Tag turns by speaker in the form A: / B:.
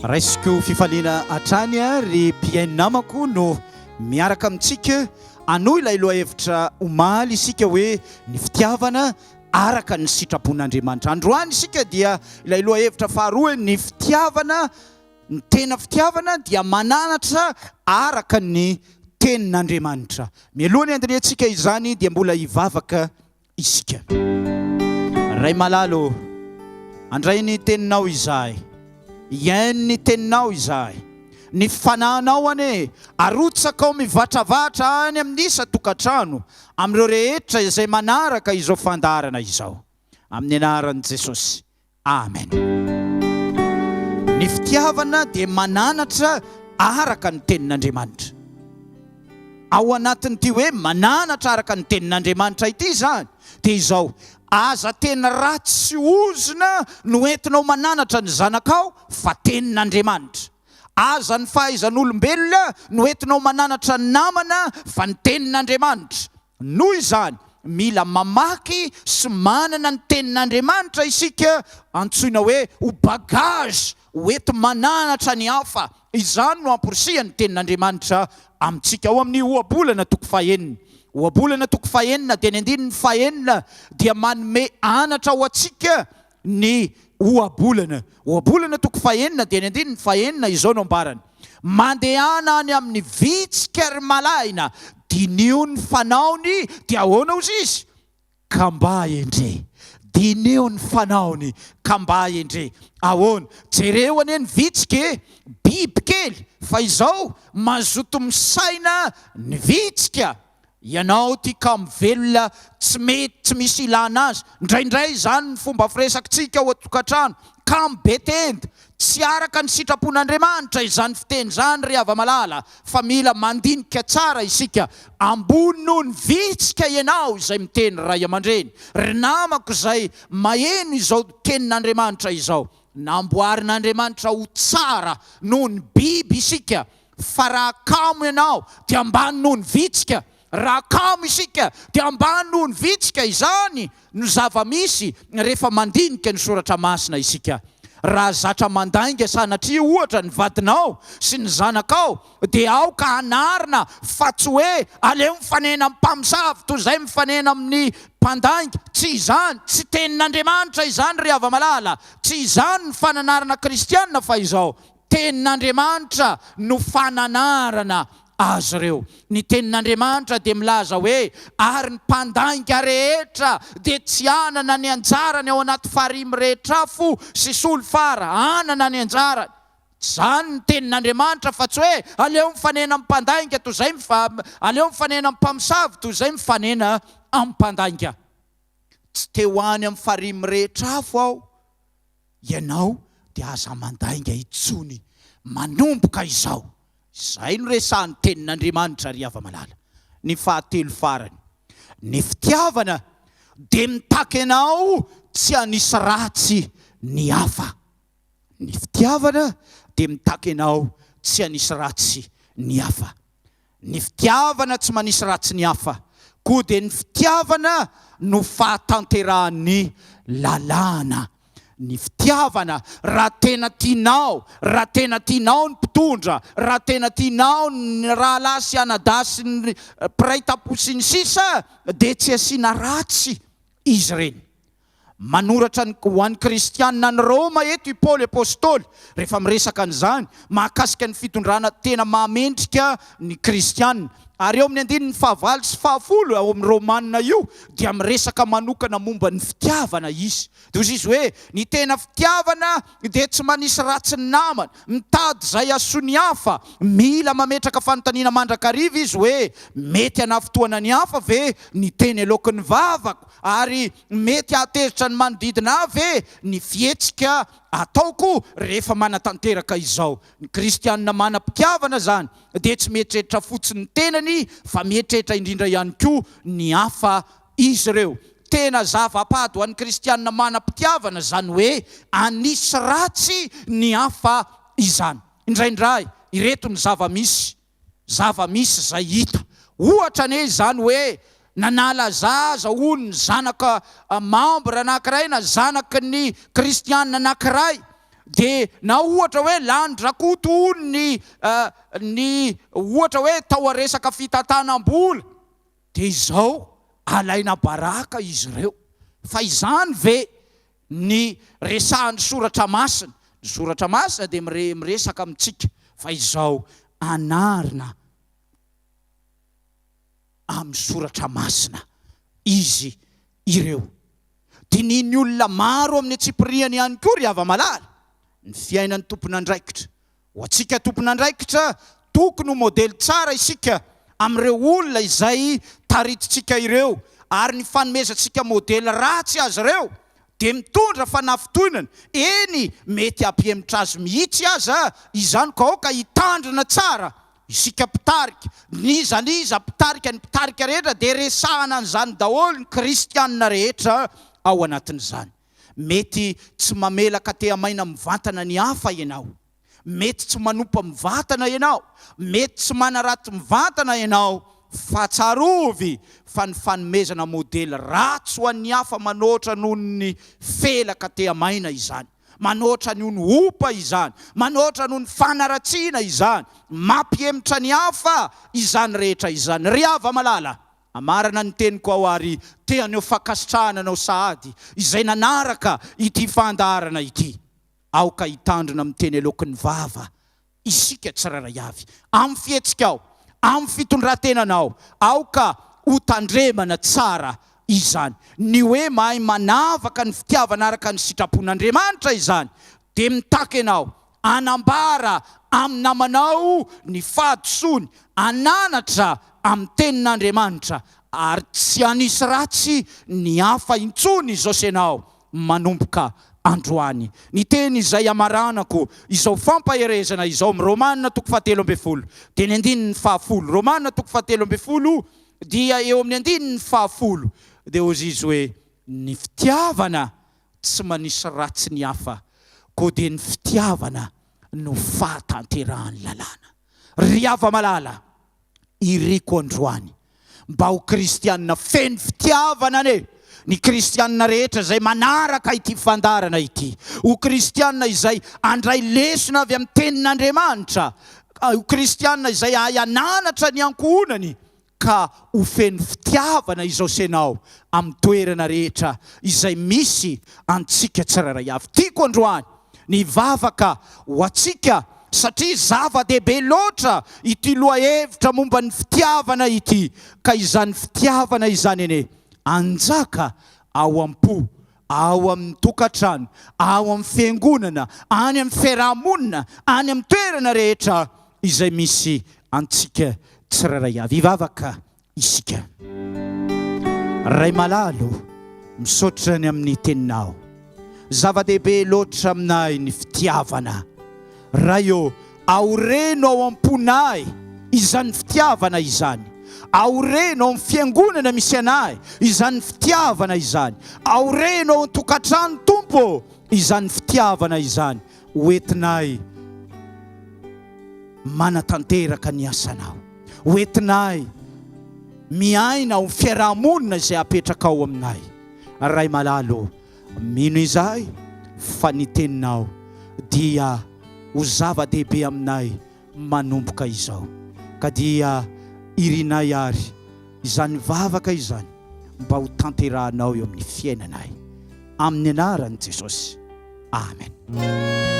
A: Raisiko fifaliana hatrany ry mpihaino namako no miaraka amintsika hanohy ilay lohahevitra omaly isika hoe ny fitiavana araka ny sitrapon'Andriamanitra. Androany isika dia ilay lohahevitra faharoa hoe ny fitiavana, ny tena fitiavana dia mananatra araka ny tenin'Andriamanitra. Mialoha ny handinihantsika izany dia mbola hivavaka isika. Ray malala ô, handray ny teninao izahay, hihaino ny teninao izahay. Ny fanahinao anie arotsakao mivatravatra any amin'ny isan-tokantrano, amin'ireo rehetra izay manaraka izao fandaharana izao. Amin'ny anaran'i Jesosy. Amen. Ny fitiavana dia mananatra araka ny tenin'Andriamanitra. Ao anatin'ity hoe mananatra araka ny tenin'Andriamanitra ity izany dia izao, aza teny ratsy sy ozona no entinao mananatra ny zanakao fa tenin'Andriamanitra. Aza ny fahaizan'olombelona no entinao mananatra ny namana fa ny tenin'Andriamanitra. Noho izany, mila mamaky sy manana ny Tenin'Andriamanitra isika, antsoina hoe ho bagage ho enti-mananatra ny hafa. Izany no amporisihan'ny Tenin'Andriamanitra amintsika. Ao amin'ny Ohabolana toko fahenina. Ohabolana toko fahenina dia ny andininy fahenina dia manome anatra ho antsika ny ohabolana. Ohabolana toko fahenina dia ny andininy fahenina izao no ambarany, Mandehana any amin'ny vitsika ry malaina, diniho ny fanaony, dia ahoana hozy izy? Ka mba endre. Diniho ny fanaony, ka mba endre. Ahoana? Jereo anie ny vitsika e! Biby kely, fa izao mazoto misaina ny vitsika. Ianao ity kamo velona tsy mety tsy misy ilana azy. Indraindray izany ny fomba firesakitsika ao an-tokantrano, kamo be tenda. Tsy araka ny sitrapon'Andriamanitra izany fiteny izany ry hava-malala fa mila mandinika tsara isika. Ambony noho ny vitsika ianao izay miteny ray aman-dreny. Ry namako izay maheno izao tenin'Andriamanitra izao. Namboarin'Andriamanitra ho tsara noho ny biby isika. Fa raha kamo ianao dia ambany noho ny vitsika, raha kamo isika dia ambany noho ny vitsika, izany no zava-misy rehefa mandinika ny soratra masina isika. Raha zatra mandainga sanatria ohatra ny vadinao sy ny zanakao dia aoka hanarina fa tsy hoe aleo mifanena amin'ny mpamosavy toy izay mifanena amin'ny mpandainga, tsy izany, tsy tenin'Andriamanitra izany ry hava-malala, tsy izany ny fananarana kristiana fa izao, Tenin'Andriamanitra no fananarana azy ireo. Ny Tenin'Andriamanitra dia milaza hoe, Ary ny mpandainga rehetra dia tsy hanana ny anjarany ao anaty farihy mirehitra afo sy solifara, hanana ny anjarany. Izany ny Tenin'Andriamanitra fa tsy hoe aleo mifanena amin'ny mpandainga toy izay aleo mifanena amin'ny mpamosavy toy izay mifanena amin'ny mpandainga. Tsy te ho any amin'ny farihy mirehitra afo aho. Ianao dia aza mandainga intsony manomboka izao. Izay no resahan'ny Tenin'Andriamanitra ry hava-malala. Ny fahatelo farany, ny fitiavana dia mitaky anao tsy hanisy ratsy ny hafa. Ny fitiavana dia mitaky anao tsy hanisy ratsy ny hafa. Ny fitiavana tsy manisy ratsy ny hafa, koa dia ny fitiavana no fahatanterahan'ny lalàna. Ny fitiavana, raha tena tianao, raha tena tianao ny mpitondra, raha tena tianao ny rahalahy sy anadahy sy ny mpiray tampo sy ny sisa dia tsy asiana ratsy izy ireny. Manoratra ny ho an'ny kristiana any Roma eto i Paoly apostoly rehefa miresaka an'izany mahakasika ny fitondrana tena mahamendrika ny kristiana. Ary eo amin'ny andininy fahavalo sy fahafolo ao amin'ny Romana io dia miresaka manokana momba ny fitiavana izy. Dia hoy izy hoe, Ny tena fitiavana dia tsy manisy ratsy ny namana, mitady izay hahasoa ny hafa. Mila mametraka fanontaniana mandrakariva izy hoe, Mety hanafintohana ny hafa ve ny teny aloaky ny vavako? Ary mety hahatezitra ny manodidina ahy ve ny fihetsika ataoko rehefa manatanteraka izao? Ny kristianina manam-pitiavana izany dia tsy mieritreritra fotsiny ny tenany fa mieritreritra indrindra ihany koa ny hafa izy ireo. Tena zava-pady ho an'ny kristianina manam-pitiavana izany hoe hanisy ratsy ny hafa izany. Indraindray, ireto ny zava-misy. Zava-misy izay hita. Ohatra anie izany hoe nanala zaza hono ny zanaka membre anankiray na zanaky ny kristiana anankiray. Dia na ohatra hoe lanin-dRakoto hono ny ny ohatra hoe tao resaka fitantanam-bola, dia izao alaina baraka izy ireo. Fa izany ve ny resahan'ny Soratra Masina? Ny Soratra Masina dia miresaka amintsika fa izao anarina amin'ny Soratra Masina izy ireo. Dinihin'ny olona maro amin'ny antsipiriany ihany koa ry hava-malala ny fiainan'ny tompon'andraikitra. Ho antsika tompon'andraikitra, tokony ho modely tsara isika amin'ireo olona izay taritintsika ireo ary ny fanomezantsika modely ratsy azy ireo dia mitondra fanafintohinana, eny mety hampihemotra azy mihitsy aza izany ka aoka hitandrina tsara Isika mpitarika, n'iza n'iza mpitarika, ny mpitarika rehetra dia resahana an'izany daholo ny kristianina rehetra ao anatin'izany. Mety tsy mamelaka tehamaina mivantana ny hafa ianao, mety tsy manompa mivantana ianao, mety tsy manaratsy mivantana ianao, fa tsarovy fa ny fanomezana modely ratsy ho an'ny hafa manoatra noho ny felaka tehamaina izany. Manoatra noho ny ompa izany, manoatra noho ny fanaratsiana izany, mampihemotra ny hafa izany rehetra izany. Ry hava-malala, hamarana ny teniko aho ary te haneho fankasitrahana anao sahady izay nanaraka ity fandaharana ity. Aoka hitandrina amin'ny teny aloaky ny vava isika tsirairay avy, amin'ny fihetsikao, amin'ny fitondran-tenanao, aoka ho tandremana tsara izany. Ny hoe mahay manavaka ny fitiavana araka ny sitrapon'Andriamanitra izany dia mitaky anao hanambara amin'ny namanao ny fahadisoany, hananatra amin'ny Tenin'Andriamanitra, ary tsy hanisy ratsy ny hafa intsony izao sy ianao manomboka androany. Ny teny izay hamaranako izao fampaherezana izao amin'ny Romana toko fahatelo ambin'ny folo dia ny andininy fahafolo. Romana toko fahatelo ambin'ny folo dia eo amin'ny andininy fahafolo dia hozy izy hoe, Ny fitiavana tsy manisy ratsy ny hafa, koa dia ny fitiavana no fahatanterahan'ny lalàna. Ry hava-malala, iriko androany mba ho kristianina feno fitiavana anie ny kristianina rehetra izay manaraka ity fandaharana ity, ho kristianina izay handray lesona avy amin'ny tenin'Andriamanitra, ho kristianina izay hahay hananatra ny ankohonany ka ho feno fitiavana izao senao amin'ny toerana rehetra izay misy antsika tsirairay avy. Tiako androany ny hivavaka ho antsika satria zava-dehibe loatra ity lohahevitra momba ny fitiavana ity ka izany fitiavana izany anie hanjaka ao am-po, ao amin'ny tokantrano, ao amin'ny fiangonana, any amin'ny fiaraha-monina, any amin'ny toerana rehetra izay misy antsika tsirairay avy. Hivavaka isika. Ray malala o, misaotra ny amin'ny teninao. Zava-dehibe loatra aminay ny fitiavana. Ray o, aoreno ao am-ponay izany fitiavana izany. Aoreno ao amin'ny fiangonana misy anay izany fitiavana izany. Aoreno ao an-tokantrano, Tompo o, izany fitiavana izany. Ho entinay manatanteraka ny asanao. Ho entinay miaina ao fiaraha-monina izay apetrakao aminay. Ray malala ô, mino izahay fa ny teninao dia ho zava-dehibe aminay manomboka izao. Ka dia irinay àry izany vavaka izany mba ho tanterahanao eo amin'ny fiainanay. Amin'ny anaran'i Jesosy. Amen.